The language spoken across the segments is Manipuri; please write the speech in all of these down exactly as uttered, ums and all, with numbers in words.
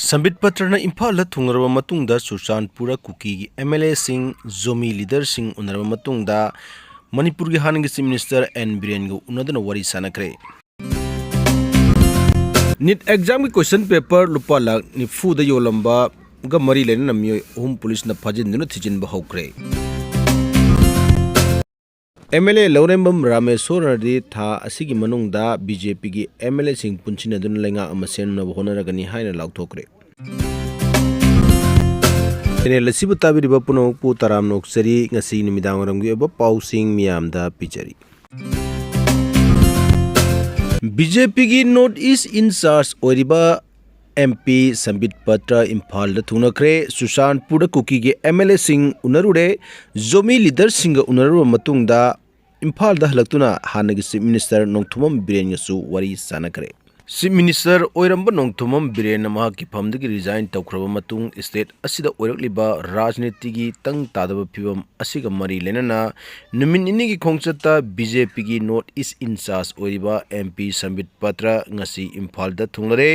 ꯁꯝꯕꯤꯠ ꯄꯇ꯭ꯔꯅ ꯏꯝꯐꯥꯜꯗ ꯊꯨꯡꯂꯔꯕ ꯃꯇꯨꯡꯗ ꯆꯨꯔꯆꯥꯟꯄꯨꯔꯗ ꯀꯨꯀꯤꯒꯤ ꯑꯦꯝ ꯑꯦꯜ ꯑꯦꯁꯤꯡ, ꯖꯣꯃꯤ ꯂꯤꯗꯔꯁꯤꯡ ꯎꯅꯔꯕ ꯃꯇꯨꯡꯗ ꯃꯅꯤꯄꯨꯔꯒꯤ ꯍꯥꯟꯅꯒꯤ ꯆꯤꯐ ꯃꯤꯅꯤꯁꯇꯔ ꯑꯦꯟ ꯕꯤꯔꯦꯟꯒ ꯎꯅꯗꯨꯅ ꯋꯥꯔꯤ ꯁꯥꯟꯅꯈ꯭ꯔꯦ꯫ ꯅꯤꯠ ꯑꯦꯛꯖꯥꯝꯒꯤ ꯀꯣꯏꯁꯟ ꯄꯦꯄꯔ ꯂꯨꯄꯥ ꯂꯥꯈ ꯅꯤꯐꯨꯗ ꯌꯣꯜꯂꯝꯕꯒ ꯃꯔꯤ ꯂꯩꯅꯅ ꯃꯤꯑꯣꯏ ꯑꯍꯨꯝ ꯄꯨꯂꯤꯁꯅ ꯐꯥꯖꯤꯟꯗꯨꯅ ꯊꯤꯖꯤꯟꯕ ꯍꯧꯈ꯭ꯔꯦ꯫ ꯑꯦꯝ ꯑꯦꯜ ꯑꯦ ꯂꯧꯔꯦꯝꯕꯝ ꯔꯥꯃꯦꯁꯣꯔꯅꯗꯤ ꯊꯥ ꯑꯁꯤꯒꯤ ꯃꯅꯨꯡꯗ ꯕꯤ ꯖꯦ ꯄꯤꯒꯤ ꯑꯦꯝ ꯑꯦꯜ ꯑꯦꯁꯤꯡ ꯄꯨꯟꯁꯤꯟꯅꯗꯨꯅ ꯂꯩꯉꯥꯛ ꯑꯃ ꯁꯦꯝꯅꯕ ꯍꯣꯠꯅꯔꯒꯅꯤ ꯍꯥꯏꯅ ꯂꯥꯎꯊꯣꯛꯈ꯭ꯔꯦ꯫ ꯆꯦꯅꯦꯜ ꯑꯁꯤꯕꯨ ꯇꯥꯕꯤꯔꯤꯕ ꯄꯨꯝꯅꯃꯛꯄꯨ ꯇꯔꯥꯝꯅ ꯑꯣꯛꯆꯔꯤ꯫ ꯉꯁꯤ ꯅꯨꯃꯤꯗꯥꯡ ꯋꯥꯏꯔꯝꯒꯤ ꯑꯣꯏꯕ ꯄꯥꯎꯁꯤꯡ ꯃꯤꯌꯥꯝꯗ ꯄꯤꯖꯔꯤ꯫ ꯕꯤ ꯖꯦ ꯄꯤꯒꯤ ꯅꯣꯔꯠ ꯏꯁ ꯏꯟꯆꯥꯔꯖ ꯑꯣꯏꯔꯤꯕ ꯑꯦꯝ ꯄꯤ ꯁꯝꯕꯤꯠ ꯄꯇ꯭ꯔ ꯏꯝꯐꯥꯜꯗ ꯊꯨꯡꯅꯈ꯭ꯔꯦ꯫ ꯆꯨꯔꯆꯥꯟꯄꯨꯔꯗ ꯀꯨꯀꯤꯒꯤ ꯑꯦꯝ ꯑꯦꯜ ꯑꯦꯁꯤꯡ ꯎꯅꯔꯨꯔꯦ꯫ ꯖꯣꯃꯤ ꯂꯤꯗꯔꯁꯤꯡꯒ ꯎꯅꯔꯨꯔꯕ ꯃꯇꯨꯡꯗ ꯏꯝꯐꯥꯜꯗ ꯍꯜꯂꯛꯇꯨꯅ ꯍꯥꯟꯅꯒꯤ ꯆꯤꯐ ꯃꯤꯅꯤꯁꯇꯔ ꯅꯣꯡꯊꯣꯝꯕꯝ ꯕꯤꯔꯦꯟꯒꯁꯨ ꯋꯥꯔꯤ ꯁꯥꯟꯅꯈ꯭ꯔꯦ꯫ ꯆꯤꯐ ꯃꯤꯅꯤꯁꯇꯔ ꯑꯣꯏꯔꯝꯕ ꯅꯣꯡꯊꯣꯝꯕꯝ ꯕꯤꯔꯦꯟꯅ ꯃꯍꯥꯛꯀꯤ ꯐꯝꯗꯒꯤ ꯔꯤꯖꯥꯏꯟ ꯇꯧꯈ꯭ꯔꯕ ꯃꯇꯨꯡ ꯁ꯭ꯇꯦꯠ ꯑꯁꯤꯗ ꯑꯣꯏꯔꯛꯂꯤꯕ ꯔꯥꯖꯅꯤꯇꯤꯒꯤ ꯇꯪ ꯇꯥꯗꯕ ꯐꯤꯕꯝ ꯑꯁꯤꯒ ꯃꯔꯤ ꯂꯩꯅꯅ ꯅꯨꯃꯤꯠ ꯅꯤꯅꯤꯒꯤ ꯈꯣꯡꯆꯠꯇ ꯕꯤ ꯖꯦ ꯄꯤꯒꯤ ꯅꯣꯔꯠ ꯏꯁ ꯏꯟꯆꯥꯔꯖ ꯑꯣꯏꯔꯤꯕ ꯑꯦꯝ ꯄꯤ ꯁꯝꯕꯤꯠ ꯄꯇ꯭ꯔ ꯉꯁꯤ ꯏꯝꯐꯥꯜꯗ ꯊꯨꯡꯂꯔꯦ꯫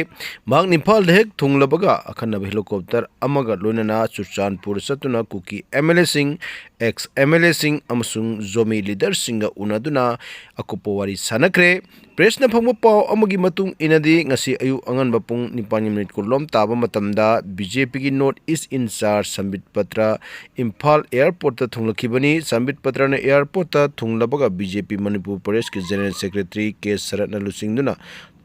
ꯃꯍꯥꯛꯅ ꯏꯝꯐꯥꯜꯗ ꯍꯦꯛ ꯊꯨꯡꯂꯕꯒ ꯑꯈꯟꯅꯕ ꯍꯦꯂꯤꯀꯣꯞꯇꯔ ꯑꯃꯒ ꯂꯣꯏꯅꯅ ꯆꯨꯔꯆꯥꯟꯄꯨꯔ ꯆꯠꯇꯨꯅ ꯀꯨꯀꯤ ꯑꯦꯝ ꯑꯦꯜ ꯑꯦꯁꯤꯡ, ꯑꯦꯛꯁ ꯑꯦꯝ ꯑꯦꯜ ꯑꯦꯁꯤꯡ ꯑꯃꯁꯨꯡ ꯖꯣꯃꯤ ꯂꯤꯗꯔꯁꯤꯡꯒ ꯎꯅꯗꯨꯅ ꯑꯀꯨꯞꯄ ꯋꯥꯔꯤ ꯁꯥꯟꯅꯈ꯭ꯔꯦ꯫ ꯄ꯭ꯔꯦꯁꯅ ꯐꯪꯕ ꯄꯥꯎ ꯑꯃꯒꯤ ꯃꯇꯨꯡ ꯏꯟꯅꯗꯤ, ꯉꯁꯤ ꯑꯌꯨꯛ ꯑꯉꯟꯕ ꯄꯨꯡ ꯅꯤꯄꯥꯟꯒꯤ ꯃꯤꯅꯤꯠ ꯀꯨꯟꯂꯣꯝ ꯇꯥꯕ ꯃꯇꯝꯗ ꯕꯤ ꯖꯦ ꯄꯤꯒꯤ north east in-charge ꯁꯝꯕꯤꯠ Patra Imphal ꯑꯦꯌꯔꯄꯣꯔꯠꯇ ꯊꯨꯡꯂꯛꯈꯤꯕꯅꯤ꯫ ꯁꯝꯕꯤꯠ ꯄꯇ꯭ꯔꯅ ꯑꯦꯌꯔꯄꯣꯔꯠꯇ ꯊꯨꯡꯂꯕꯒ ꯕꯤ ꯖꯦ ꯄꯤ ꯃꯅꯤꯄꯨꯔ ꯄ꯭ꯔꯗꯦꯁꯀꯤ ꯖꯦꯅꯔꯦꯜ ꯁꯦꯀ꯭ꯔꯦꯇꯔꯤ ꯀꯦ ꯁꯔꯠꯅ ꯂꯨꯆꯤꯡꯗꯨꯅ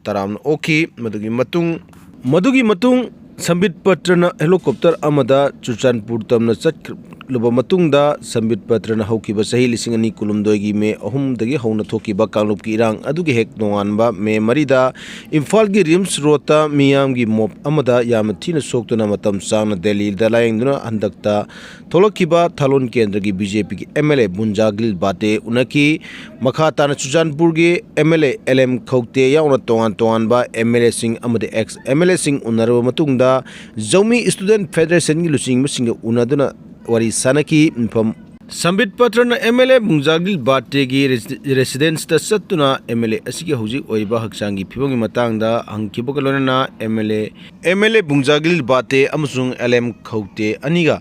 ꯇꯔꯥꯝꯅ ꯑꯣꯛꯈꯤ꯫ ꯃꯗꯨꯒꯤ ꯃꯇꯨꯡ, ꯃꯗꯨꯒꯤ ꯃꯇꯨꯡ ꯁꯝꯕꯤꯠ ꯄꯇ꯭ꯔꯅ ꯍꯦꯂꯤꯀꯣꯞꯇꯔ ꯑꯃꯗ ꯆꯨꯔꯆꯥꯟꯄꯨꯔ ꯇꯝꯅ ꯆꯠꯂꯨꯕ ꯃꯇꯨꯡꯗ, ꯁꯝꯕꯤꯠ ꯄꯇ꯭ꯔꯅ ꯍꯧꯈꯤꯕ ꯆꯍꯤ ꯂꯤꯁꯤꯡ ꯑꯅꯤ ꯀꯨꯟꯍꯨꯝꯗꯣꯏꯒꯤ ꯃꯦ ꯑꯍꯨꯝꯗꯒꯤ ꯍꯧꯅ ꯊꯣꯛꯈꯤꯕ ꯀꯥꯡꯂꯨꯞꯀꯤ ꯏꯔꯥꯡ ꯑꯗꯨꯒꯤ ꯍꯦꯛ ꯅꯣꯡꯉꯥꯟꯕ ꯃꯦ ꯃꯔꯤꯗ ꯏꯝꯐꯥꯜꯒꯤ ꯔꯤꯝꯁ ꯔꯣꯗꯇ ꯃꯤꯌꯥꯝꯒꯤ ꯃꯣꯞ ꯑꯃꯗ ꯌꯥꯝꯅ ꯊꯤꯅ ꯁꯣꯛꯇꯨꯅ ꯃꯇꯝ ꯁꯥꯡꯅ ꯗꯦꯜꯂꯤꯗ ꯂꯥꯌꯦꯡꯗꯨꯅ ꯍꯟꯗꯛꯇ ꯊꯣꯛꯂꯛꯈꯤꯕ ꯊꯥꯂꯣꯟ ꯀꯦꯟꯗ꯭ꯔꯒꯤ ꯕꯤ ꯖꯦ ꯄꯤꯒꯤ ꯑꯦꯝ ꯑꯦꯜ ꯑꯦ ꯕꯨꯟꯖꯥꯒꯤꯜ ꯕꯥꯇꯦ ꯎꯅꯈꯤ꯫ ꯃꯈꯥ ꯇꯥꯅ ꯆꯨꯔꯆꯥꯟꯄꯨꯔꯒꯤ M L A L M Khaute ꯌꯥꯎꯅ ꯇꯣꯉꯥꯟ ꯇꯣꯉꯥꯟꯕ ꯑꯦꯝ ꯑꯦꯜ ꯑꯦꯁꯤꯡ ꯑꯃꯗꯤ ꯑꯦꯛꯁ ꯑꯦꯝ ꯑꯦꯜ ꯑꯦꯁꯤꯡ ꯎꯅꯔꯕ ꯃꯇꯨꯡꯗ ꯖꯧꯃꯤ ꯏꯁꯇꯨꯗꯦꯟꯠ ꯐꯦꯗꯔꯦꯁꯟꯒꯤ ꯂꯨꯆꯤꯡꯕꯁꯤꯡꯒ ꯎꯅꯗꯨꯅ ꯋꯥꯔꯤ ꯁꯥꯟꯅꯈꯤ꯫ ꯃꯐꯝ ꯁꯝꯕꯤꯠ ꯄꯇ꯭ꯔꯅ MLA ꯕꯨꯡꯖꯥꯒꯤꯜ ꯕꯥꯇꯦꯒꯤ ꯔꯦꯁꯤ-, residence ꯇ ꯆꯠꯇꯨꯅ MLA ꯑꯁꯤꯒꯤ ꯍꯧꯖꯤꯛ ꯑꯣꯏꯔꯤꯕ ꯍꯛꯆꯥꯡꯒꯤ ꯐꯤꯕꯝꯒꯤ ꯃꯇꯥꯡꯗ ꯍꯪꯈꯤꯕꯒ ꯂꯣꯏꯅꯅ MLA, MLA ꯕꯨꯡꯖꯥꯒꯤꯜ ꯕꯥꯇꯦ ꯑꯃꯁꯨꯡ LM ꯈꯧꯇꯦ ꯑꯅꯤꯒ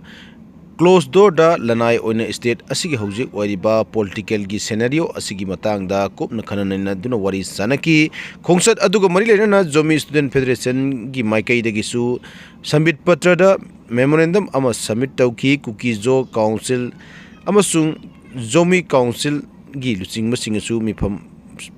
closed door ꯗ ꯂꯅꯥꯏ ꯑꯣꯏꯅ state ꯑꯁꯤꯒꯤ ꯍꯧꯖꯤꯛ ꯑꯣꯏꯔꯤꯕ political ꯒꯤ scenario ꯑꯁꯤꯒꯤ ꯃꯇꯥꯡꯗ ꯀꯨꯞꯅ ꯈꯟꯅ ꯅꯩꯅꯗꯨꯅ ꯋꯥꯔꯤ ꯁꯥꯅꯈꯤ꯫ ꯈꯣꯡꯆꯠ ꯑꯗꯨꯒ ꯃꯔꯤ ꯂꯩꯅꯅ ꯖꯣꯃꯤ Student Federation ꯒꯤ ꯃꯥꯏꯀꯩꯗꯒꯤꯁꯨ ꯁꯝꯕꯤꯠ ꯄꯇ꯭ꯔꯗ memorandum ꯑꯃ submit ꯇꯧꯈꯤ꯫ ꯀꯨꯀꯤ ꯖꯣ council ꯑꯃꯁꯨꯡ ꯖꯣꯃꯤ council ꯒꯤ ꯂꯨꯆꯤꯡꯕꯁꯤꯡꯅꯁꯨ ꯃꯤꯐꯝ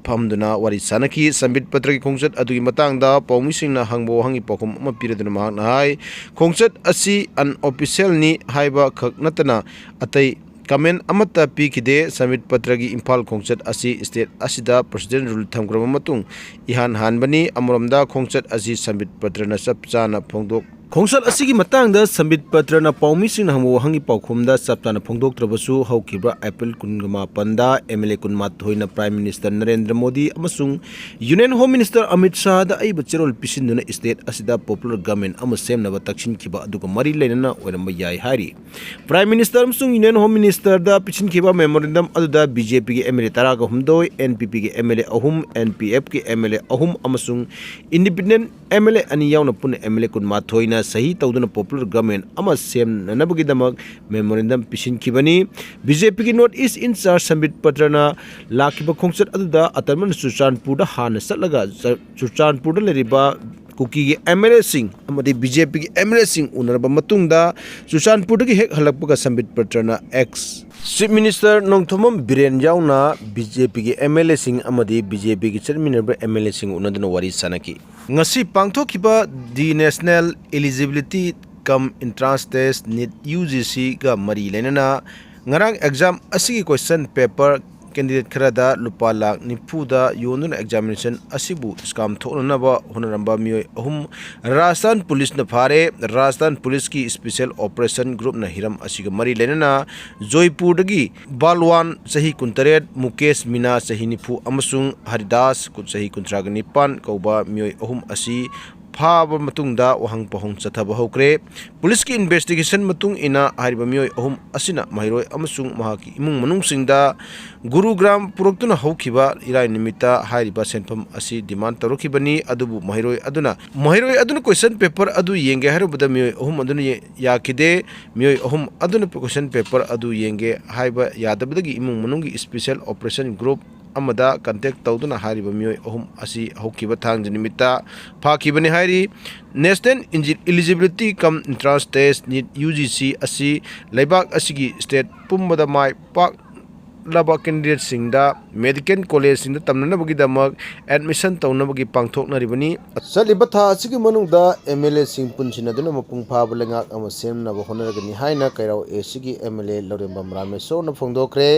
ꯐꯝꯗꯨꯅ ꯋꯥꯔꯤ ꯁꯥꯅꯈꯤ꯫ ꯁꯝꯕꯤꯠ ꯄꯇ꯭ꯔꯒꯤ ꯈꯣꯡꯆꯠ ꯑꯗꯨꯒꯤ ꯃꯇꯥꯡꯗ ꯄꯥꯎꯃꯤꯁꯤꯡꯅ ꯍꯪꯕ ꯋꯥꯍꯪꯒꯤ ꯄꯥꯎꯈꯨꯝ ꯑꯃ ꯄꯤꯔꯗꯨꯅ ꯃꯍꯥꯛꯅ ꯍꯥꯏ, ꯈꯣꯡꯆꯠ ꯑꯁꯤ unofficial ꯅꯤ ꯍꯥꯏꯕ ꯈꯛ ꯅꯠꯇꯅ ꯑꯇꯩ comment ꯑꯃꯠꯇ ꯄꯤꯈꯤꯗꯦ꯫ ꯁꯝꯕꯤꯠ ꯄꯇ꯭ꯔꯒꯤ ꯏꯝꯐꯥꯜ ꯈꯣꯡꯆꯠ ꯑꯁꯤ state ꯑꯁꯤꯗ President rule ꯊꯝꯈ꯭ꯔꯕ ꯃꯇꯨꯡ ꯏꯍꯥꯟ ꯍꯥꯟꯕꯅꯤ꯫ ꯑꯃꯔꯣꯝꯗ ꯈꯣꯡꯆꯠ ꯑꯁꯤ ꯁꯝꯕꯤꯠ ꯄꯇ꯭ꯔꯅ ꯆꯞ ꯆꯥꯅ ꯐꯣꯡꯗꯣꯛ ꯈꯣꯡꯆꯠ ꯑꯁꯤꯒꯤ ꯃꯇꯥꯡꯗ ꯁꯝꯕꯤꯠ ꯄꯇ꯭ꯔꯅ ꯄꯥꯎꯃꯤꯁꯤꯡꯅ ꯍꯪꯕ ꯋꯥꯍꯪꯒꯤ ꯄꯥꯎꯈꯨꯝꯗ ꯆꯞ ꯆꯥꯅ ꯐꯣꯡꯗꯣꯛꯇ꯭ꯔꯕꯁꯨ, ꯍꯧꯈꯤꯕ April ꯀꯨꯟꯃꯥꯄꯟꯗ MLA ꯀꯨꯟꯃꯥꯊꯣꯏꯅ Prime Minister Narendra Modi ꯑꯃꯁꯨꯡ Union Home Minister ꯑꯃꯤꯠ ꯁꯥꯍꯗ ꯑꯏꯕ ꯆꯦꯔꯣꯜ ꯄꯤꯁꯤꯟꯗꯨꯅ state ꯑꯁꯤꯗ popular government ꯑꯃ ꯁꯦꯝꯅꯕ ꯇꯛꯁꯤꯟꯈꯤꯕ ꯑꯗꯨꯒ ꯃꯔꯤ ꯂꯩꯅꯅ ꯑꯣꯏꯔꯝꯕ ꯌꯥꯏ ꯍꯥꯏꯔꯤ꯫ Prime Minister ꯑꯃꯁꯨꯡ Union Home Minister ꯗ ꯄꯤꯁꯤꯟꯈꯤꯕ memorandum ꯑꯗꯨꯗ BJP ꯒꯤ MLA ꯇꯔꯥꯒ ꯍꯨꯝꯗꯣꯏ, NPP ꯒꯤ MLA ꯑꯍꯨꯝ, NPF ꯀꯤ MLA ꯑꯍꯨꯝ ꯑꯃꯁꯨꯡ independent MLA ꯑꯅꯤ ꯌꯥꯎꯅ ꯄꯨꯟꯅ MLA ꯀꯨꯟꯃꯥꯊꯣꯏꯅ ꯁꯍꯤ ꯇꯧꯗꯨꯅ popular government ꯑꯃ ꯁꯦꯝꯅꯅꯕꯒꯤꯗꯃꯛ memorandum ꯄꯤꯁꯤꯟꯈꯤꯕꯅꯤ꯫ BJP ꯒꯤ North East in charge ꯁꯝꯕꯤꯠ ꯄꯇ꯭ꯔꯅ ꯂꯥꯛꯈꯤꯕ ꯈꯣꯡꯆꯠ ꯑꯗꯨꯗ ꯑꯇꯟꯕꯅ ꯆꯨꯔꯆꯥꯟꯄꯨꯔꯗ ꯍꯥꯟꯅ ꯆꯠꯂꯒ ꯆ-, ꯆꯨꯔꯆꯥꯟꯄꯨꯔꯗ ꯂꯩꯔꯤꯕ ꯀꯨꯀꯤꯒꯤ MLA ꯁꯤꯡ ꯑꯃꯗꯤ BJP ꯒꯤ MLA ꯁꯤꯡ ꯎꯅꯔꯕ ꯃꯇꯨꯡꯗ, ꯆꯨꯔꯆꯥꯟꯄꯨꯔꯗꯒꯤ ꯍꯦꯛ ꯍꯜꯂꯛꯄꯒ ꯁꯝꯕꯤꯠ ꯄꯇ꯭ꯔꯅ ex Chief Minister Nongthombam Biren ꯌꯥꯎꯅ BJP ꯒꯤ MLA ꯁꯤꯡ ꯑꯃꯗꯤ BJP ꯒꯤ ꯆꯠꯃꯤꯟꯅꯔꯤꯕ MLA ꯁꯤꯡ ꯎꯅꯗꯨꯅ ꯋꯥꯔꯤ ꯁꯥꯅꯈꯤ꯫ ꯉꯁꯤ ꯄꯥꯡꯊꯣꯛꯈꯤꯕ The National Eligibility cum Entrance Test, NEET, UGC ꯒ ꯃꯔꯤ ꯂꯩꯅꯅ ꯉꯔꯥꯡ exam ꯑꯁꯤꯒꯤ question paper candidate ꯈꯔꯗ ꯂꯨꯄꯥ ꯂꯥꯈ ꯅꯤꯐꯨꯗ ꯌꯣꯟꯗꯨꯅ examination ꯑꯁꯤꯕꯨ scam ꯊꯣꯛꯅꯅꯕ ꯍꯣꯠꯅꯔꯝꯕ ꯃꯤꯑꯣꯏ ꯑꯍꯨꯝ ꯔꯥꯖꯁꯊꯥꯟ ꯄꯨꯂꯤꯁꯅ ꯐꯥꯔꯦ꯫ ꯔꯥꯖꯁꯊꯥꯟ ꯄꯨꯂꯤꯁꯀꯤ special operation group ꯅ ꯍꯤꯔꯝ ꯑꯁꯤꯒ ꯃꯔꯤ ꯂꯩꯅꯅ ꯖꯣꯏꯄꯨꯔꯗꯒꯤ ꯕꯥꯜꯋꯥꯟ, ꯆꯍꯤ ꯀꯨꯟꯇꯔꯦꯠ, ꯃꯨꯀꯦꯁ ꯃꯤꯅꯥ, ꯆꯍꯤ ꯅꯤꯐꯨ, ꯑꯃꯁꯨꯡ ꯍꯔꯤꯗꯥꯁ, ꯆꯍꯤ ꯀꯨꯟꯊ꯭ꯔꯥꯒ ꯅꯤꯄꯥꯟ ꯀꯧꯕ ꯃꯤꯑꯣꯏ ꯑꯍꯨꯝ ꯑꯁꯤ ꯐꯥꯕ ꯃꯇꯨꯡꯗ ꯋꯥꯍꯪ ꯄꯥꯎꯍꯪ ꯆꯠꯊꯕ ꯍꯧꯈ꯭ꯔꯦ꯫ ꯄꯨꯂꯤꯁꯀꯤ ꯏꯟꯚꯦꯁꯇꯤꯒꯦꯁꯟ ꯃꯇꯨꯡ ꯏꯟꯅ ꯍꯥꯏꯔꯤꯕ ꯃꯤꯑꯣꯏ ꯑꯍꯨꯝ ꯑꯁꯤꯅ ꯃꯍꯩꯔꯣꯏ ꯑꯃꯁꯨꯡ ꯃꯍꯥꯛꯀꯤ ꯏꯃꯨꯡ ꯃꯅꯨꯡꯁꯤꯡꯗ ꯒꯨꯔꯨꯒ꯭ꯔꯥꯝ ꯄꯨꯔꯛꯇꯨꯅ ꯍꯧꯈꯤꯕ ꯏꯔꯥꯏ ꯅꯨꯃꯤꯠꯇ ꯍꯥꯏꯔꯤꯕ ꯁꯦꯟꯐꯝ ꯑꯁꯤ ꯗꯤꯃꯥꯟ ꯇꯧꯔꯛꯈꯤꯕꯅꯤ꯫ ꯑꯗꯨꯕꯨ ꯃꯍꯩꯔꯣꯏ ꯑꯗꯨꯅ, ꯃꯍꯩꯔꯣꯏ ꯑꯗꯨꯅ ꯀꯣꯏꯁꯟ ꯄꯦꯄꯔ ꯑꯗꯨ ꯌꯦꯡꯒꯦ ꯍꯥꯏꯔꯨꯕꯗ ꯃꯤꯑꯣꯏ ꯑꯍꯨꯝ ꯑꯗꯨꯅ ꯌꯦ-, ꯌꯥꯈꯤꯗꯦ꯫ ꯃꯤꯑꯣꯏ ꯑꯍꯨꯝ ꯑꯗꯨꯅ ꯀꯣꯏꯁꯟ ꯄꯦꯄꯔ ꯑꯗꯨ ꯌꯦꯡꯒꯦ ꯍꯥꯏꯕ ꯌꯥꯗꯕꯗꯒꯤ ꯏꯃꯨꯡ ꯃꯅꯨꯡꯒꯤ ꯏꯁꯄꯤꯁꯦꯜ ꯑꯣꯄꯔꯦꯁꯟ ꯒ꯭ꯔꯨꯞ ꯑꯃꯗ ꯀꯟꯇꯦꯛ ꯇꯧꯗꯨꯅ ꯍꯥꯏꯔꯤꯕ ꯃꯤꯑꯣꯏ ꯑꯍꯨꯝ ꯑꯁꯤ ꯍꯧꯈꯤꯕ ꯊꯥꯡꯖ ꯅꯨꯃꯤꯠꯇ ꯐꯥꯈꯤꯕꯅꯤ ꯍꯥꯏꯔꯤ꯫ ꯅꯦꯁꯅꯦꯜ ꯏꯟꯖꯤ-, eligibility cum entrance test, NET, U G C ꯑꯁꯤ ꯂꯩꯕꯥꯛ ꯑꯁꯤꯒꯤ ꯁ꯭ꯇꯦꯠ ꯄꯨꯝꯕꯗ ꯃꯥꯏ ꯄꯥꯛꯂꯕ ꯀꯦꯟꯗꯤꯗꯦꯠꯁꯤꯡꯗ ꯃꯦꯗꯤꯀꯦꯜ ꯀꯣꯂꯦꯖꯁꯤꯡꯗ ꯇꯝꯅꯅꯕꯒꯤꯗꯃꯛ ꯑꯦꯗꯃꯤꯁꯟ ꯇꯧꯅꯕꯒꯤ ꯄꯥꯡꯊꯣꯛꯅꯔꯤꯕꯅꯤ꯫ ꯆꯠꯂꯤꯕ ꯊꯥ ꯑꯁꯤꯒꯤ ꯃꯅꯨꯡꯗ ꯑꯦꯝ ꯑꯦꯜ ꯑꯦꯁꯤꯡ ꯄꯨꯟꯁꯤꯟꯅꯗꯨꯅ ꯃꯄꯨꯡ ꯐꯥꯕ ꯂꯩꯉꯥꯛ ꯑꯃ ꯁꯦꯝꯅꯕ ꯍꯣꯠꯅꯔꯒꯅꯤ ꯍꯥꯏꯅ ꯀꯩꯔꯥꯎ ꯑꯦ ꯁꯤꯒꯤ ꯑꯦꯝ ꯑꯦꯜ ꯑꯦ ꯂꯧꯔꯦꯝꯕꯝ ꯔꯥꯃꯦꯁꯣꯔꯅ ꯐꯣꯡꯗꯣꯛꯈ꯭ꯔꯦ꯫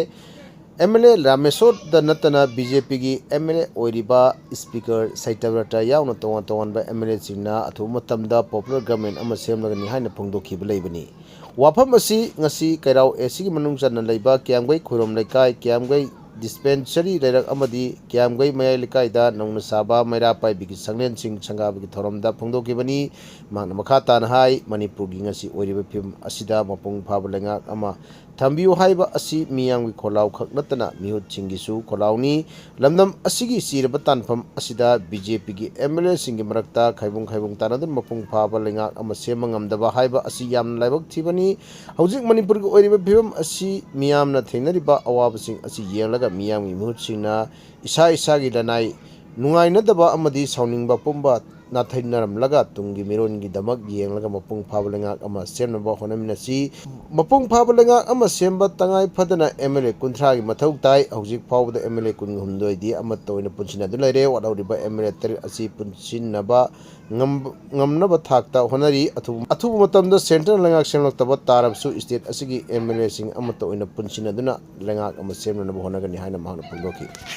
ꯑꯦꯝ ꯑꯦꯜ ꯑꯦ ꯔꯥꯃꯦꯁꯣꯔꯗ ꯅꯠꯇꯅ ꯕꯤ ꯖꯦ ꯄꯤꯒꯤ ꯑꯦꯝ ꯑꯦꯜ ꯑꯦ ꯑꯣꯏꯔꯤꯕ ꯁ꯭ꯄꯤꯀꯔ ꯁꯩꯇꯕ꯭ꯔꯇ ꯌꯥꯎꯅ ꯇꯣꯉꯥꯟ ꯇꯣꯉꯥꯟꯕ ꯑꯦꯝ ꯑꯦꯜ ꯑꯦꯁꯤꯡꯅ ꯑꯊꯨꯕ ꯃꯇꯝꯗ ꯄꯣꯄꯨꯂꯔ ꯒꯃꯦꯟ ꯑꯃ ꯁꯦꯝꯂꯒꯅꯤ ꯍꯥꯏꯅ ꯐꯣꯡꯗꯣꯛꯈꯤꯕ ꯂꯩꯕꯅꯤ꯫ ꯋꯥꯐꯝ ꯑꯁꯤ ꯉꯁꯤ ꯀꯩꯔꯥꯎ ꯑꯦ ꯁꯤꯒꯤ ꯃꯅꯨꯡ ꯆꯟꯅ ꯂꯩꯕ ꯀꯤꯌꯥꯝꯒꯩ ꯈꯨꯔꯣꯝ ꯂꯩꯀꯥꯏ, ꯀꯤꯌꯥꯝꯒꯩ ꯗꯤꯁꯄꯦꯟꯁꯔꯤ ꯂꯩꯔꯛ ꯑꯃꯗꯤ ꯀꯤꯌꯥꯝꯒꯩ ꯃꯌꯥꯏ ꯂꯩꯀꯥꯏꯗ ꯅꯧꯅ ꯁꯥꯕ ꯃꯩꯔꯥ ꯄꯥꯏꯕꯤꯒꯤ ꯁꯪꯂꯦꯟꯁꯤꯡ ꯁꯪꯒꯥꯕꯒꯤ ꯊꯧꯔꯝꯗ ꯐꯣꯡꯗꯣꯛꯈꯤꯕꯅꯤ꯫ ꯃꯍꯥꯛꯅ ꯃꯈꯥ ꯇꯥꯅ ꯍꯥꯏ, ꯃꯅꯤꯄꯨꯔꯒꯤ ꯉꯁꯤ ꯑꯣꯏꯔꯤꯕ ꯐꯤꯕꯝ ꯑꯁꯤꯗ ꯃꯄꯨꯡ ꯐꯥꯕ ꯂꯩꯉꯥꯛ ꯑꯃ ꯊꯝꯕꯤꯌꯨ ꯍꯥꯏꯕ ꯑꯁꯤ ꯃꯤꯌꯥꯝꯒꯤ ꯈꯣꯜꯂꯥꯎ ꯈꯛ ꯅꯠꯇꯅ ꯃꯤꯍꯨꯠꯁꯤꯡꯒꯤꯁꯨ ꯈꯣꯜꯂꯥꯎꯅꯤ꯫ ꯂꯝꯗꯝ ꯑꯁꯤꯒꯤ ꯆꯤꯔꯕ ꯇꯥꯟꯐꯝ ꯑꯁꯤꯗ ꯕꯤ ꯖꯦ ꯄꯤꯒꯤ ꯑꯦꯝ ꯑꯦꯜ ꯑꯦꯁꯤꯡꯒꯤ ꯃꯔꯛꯇ ꯈꯥꯏꯕꯨꯡ ꯈꯥꯏꯕꯨꯡ ꯇꯥꯅꯗꯨꯅ ꯃꯄꯨꯡ ꯐꯥꯕ ꯂꯩꯉꯥꯛ ꯑꯃ ꯁꯦꯝꯕ ꯉꯝꯗꯕ ꯍꯥꯏꯕ ꯑꯁꯤ ꯌꯥꯝꯅ ꯂꯥꯏꯕꯛ ꯊꯤꯕꯅꯤ꯫ ꯍꯧꯖꯤꯛ ꯃꯅꯤꯄꯨꯔꯒꯤ ꯑꯣꯏꯔꯤꯕ ꯐꯤꯕꯝ ꯑꯁꯤ ꯃꯤꯌꯥꯝꯅ ꯊꯦꯡꯅꯔꯤꯕ ꯑꯋꯥꯕꯁꯤꯡ ꯑꯁꯤ ꯌꯦꯡꯂꯒ ꯃꯤꯌꯥꯝꯒꯤ ꯃꯤꯍꯨꯠꯁꯤꯡꯅ ꯏꯁꯥ ꯏꯁꯥꯒꯤ ꯂꯅꯥꯏ ꯅꯨꯡꯉꯥꯏꯅꯗꯕ ꯑꯃꯗꯤ ꯁꯥꯎꯅꯤꯡꯕ ꯄꯨꯝꯕ ꯅꯥꯊꯩꯅꯔꯝꯂꯒ ꯇꯨꯡꯒꯤ ꯃꯤꯔꯣꯟꯒꯤꯗꯃꯛ ꯌꯦꯡꯂꯒ ꯃꯄꯨꯡ ꯐꯥꯕ ꯂꯩꯉꯥꯛ ꯑꯃ ꯁꯦꯝꯅꯕ ꯍꯣꯠꯅꯃꯤꯟꯅꯁꯤ꯫ ꯃꯄꯨꯡ ꯐꯥꯕ ꯂꯩꯉꯥꯛ ꯑꯃ ꯁꯦꯝꯕ ꯇꯉꯥꯏ ꯐꯗꯅ ꯑꯦꯝ ꯑꯦꯜ ꯑꯦ ꯀꯨꯟꯊ꯭ꯔꯥꯒꯤ ꯃꯊꯧ ꯇꯥꯏ꯫ ꯍꯧꯖꯤꯛ ꯐꯥꯎꯕꯗ ꯑꯦꯝ ꯑꯦꯜ ꯑꯦ ꯀꯨꯟꯍꯨꯝꯗꯣꯏꯗꯤ ꯑꯃꯠꯇ ꯑꯣꯏꯅ ꯄꯨꯟꯁꯤꯟꯅꯗꯨꯅ ꯂꯩꯔꯦ꯫ ꯋꯥꯠꯍꯧꯔꯤꯕ ꯑꯦꯝ ꯑꯦꯜ ꯑꯦ ꯇꯔꯦꯠ ꯑꯁꯤ ꯄꯨꯟꯁꯤꯟꯅꯕ ꯉꯝ-, ꯉꯝꯅꯕ ꯊꯥꯛꯇ ꯍꯣꯠꯅꯔꯤ꯫ ꯑꯊꯨꯕ, ꯑꯊꯨꯕ ꯃꯇꯝꯗ ꯁꯦꯟꯇ꯭ꯔꯦꯜ ꯂꯩꯉꯥꯛ ꯁꯦꯝꯂꯛꯇꯕ ꯇꯥꯔꯕꯁꯨ ꯁ꯭ꯇꯦꯠ ꯑꯁꯤꯒꯤ ꯑꯦꯝ ꯑꯦꯜ ꯑꯦꯁꯤꯡ ꯑꯃꯠꯇ ꯑꯣꯏꯅ ꯄꯨꯟꯁꯤꯟꯅꯗꯨꯅ ꯂꯩꯉꯥꯛ ꯑꯃ ꯁꯦꯝꯅꯅꯕ ꯍꯣꯠꯅꯒꯅꯤ ꯍꯥꯏꯅ ꯃꯍꯥꯛꯅ ꯐꯣꯡꯗꯣꯛꯈꯤ꯫